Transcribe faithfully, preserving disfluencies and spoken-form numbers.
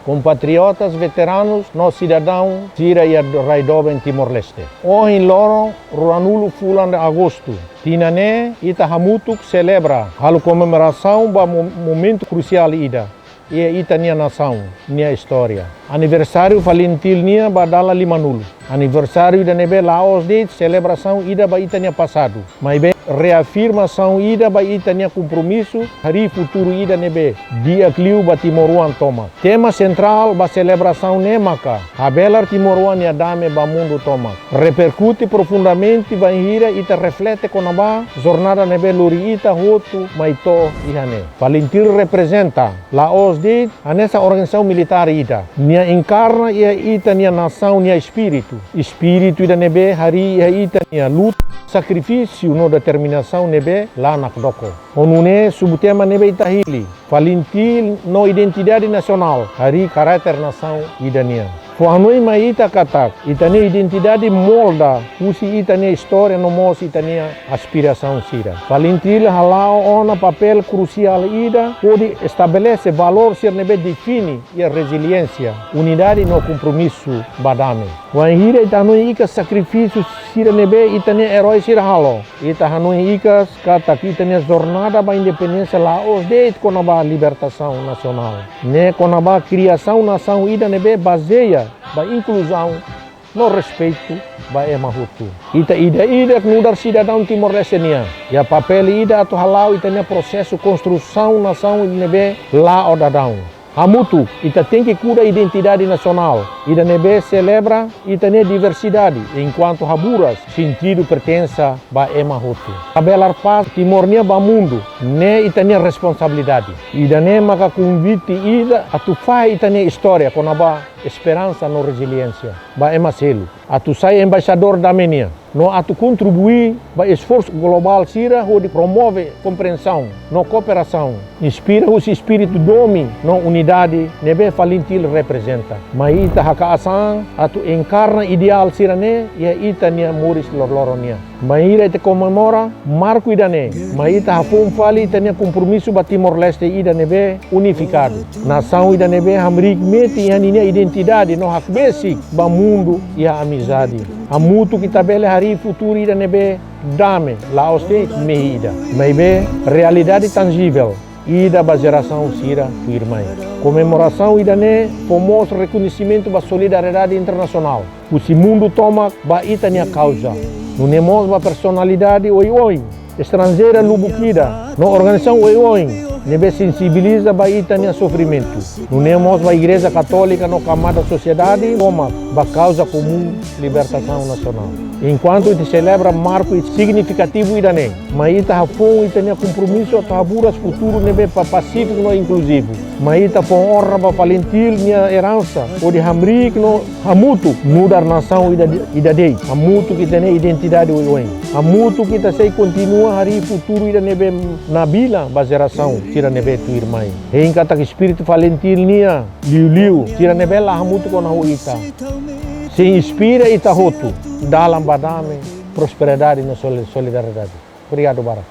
Kompatriotas veteranus no sidadaun sira iha rai doben Timor-Leste. Ohin loron, ruanulu fulan Agostu, tinan ne'e ita hamutuk selebra halo komemorasaun ba mo-, momentu krusiál ida iha ita-nia nasaun nia istória. Aniversáriu Falintil nian ba dala limanulu. Aniversáriu ida ne'ebé la'ós de'it selebrasaun ida ba ita-nia pasadu, maibé reafirmasaun ida ba ita-nia kompromisu harii futuru ida ne'ebé di'ak liu ba timoroan tomak. Tema sentrál ba selebrasaun ne'e maka: habelar timoroan nia dame ba mundu tomak. Reperkute profundamente bainhira ita reflete kona-ba jornada ne'ebé lori ita hotu mai to'o iha ne'e. Falintil reprezenta la'ós de'it hanesan organizasaun militár ida. Nia enkarna iha ita-nia nasaun nia espíritu. Espíritu ida ne'ebé harii iha ita-nia luta, sakrifísiu no determinasaun ne'ebé la nakdoko. Ho nune'e, subtema ne'ebé ita hili, Falintil no identidade nasionál, harii karáter nasaun ida nian. Fó hanoin mai ita katak ita-nia identidade molda husi ita-nia istória no mós ita-nia aspirasaun sira. Falintil hala'o ona papél krusiál ida hodi estabelese valór sira ne'ebé define iha reziliénsia, unidade no kompromisu ba dame. Wainhira ita hanoin hikas sakrifísiu sira ne'ebé ita-nia erói sira halo, ita hanoin hikas katak ita-nia jornada ba independénsia la'ós de'it kona-ba libertasaun nasionál. Ne'e kona-ba kriasaun nasaun ida ne'ebé bazeia ba inkluzaun no respeitu ba ema hotu. Ita ida-idak nu'udar sidadaun Timor-Leste nian iha papél ida atu hala'o ita-nia prosesu konstrusaun nasaun ne'ebé la'o daudaun. Hamutuk, ita tenke kuda identidade nasionál ida ne'ebé selebra ita-nia diversidade, enkuantu haburas sentidu pertensa ba ema hotu. Habelar pás Timor nian ba mundu, ne'e ita-nia responsabilidade. Ida-ne'e maka konvite ida atu fahe ita-nia istória kona-ba esperansa no reziliénsia ba ema seluk, atu sai embaixadór dame nian, no atu kontribui ba esforsu globál sira hodi promove kompriensaun no kooperasaun, inspira husi espíritu domin no unidade ne'ebé Falintil reprezenta. Mai ita haka'as an atu enkarna ideál sira-ne'e iha ita-nia moris loroloron nian. Bainhira ita komemora marku ida-ne'e, mai ita hafoun fali ita-nia kompromisu ba Timor-Leste ida ne'ebé unifikadu. Nasaun ida ne'ebé hamriik metin iha ninia identidade no hakbesik ba mundu iha amizade. Hamutuk ita bele harii futuru ida ne'ebé dame, la'ós de'it mehi ida, maibé realidade tanjível ida ba jerasaun sira tuirmai. Komemorasaun ida-ne'e fó mós rekoñesimentu ba solidariedade internasionál husi mundu tomak ba ita-nia kauza. Nune'e mós ba personalidade oioin, estranjeira lubuk ida, no organizasaun oioin ne'ebé sensibiliza ba ita-nia sofrimentu. Nune'e mós ba Igreja Katólika no kamada sosiedade tomak ba kauza komún libertasaun nasionál. Enkuantu ita selebra marku signifikativu ida-ne'e, mai ita hafoun ita-nia kompromisu atu haburas futuru ne'ebé pa-, pasífiku no inkluzivu. Mai ita fó onra ba Falintil nia eransa hodi hamriik no hamutuk nu'udar nasaun ida, ida de'it. Hamutuk ita-nia identidade oioin. Hamutuk ita sei kontinua harii futuru ida ne'ebé nabilan ba jerasaun sira ne'ebé tuirmai. Hein katak espíritu Falintil nian liuliu sira ne'ebé la hamutuk ona ho ita, sei inspira ita hotu dalan ba dame, prosperidade no soli-, solidariedade. Obrigadu barak.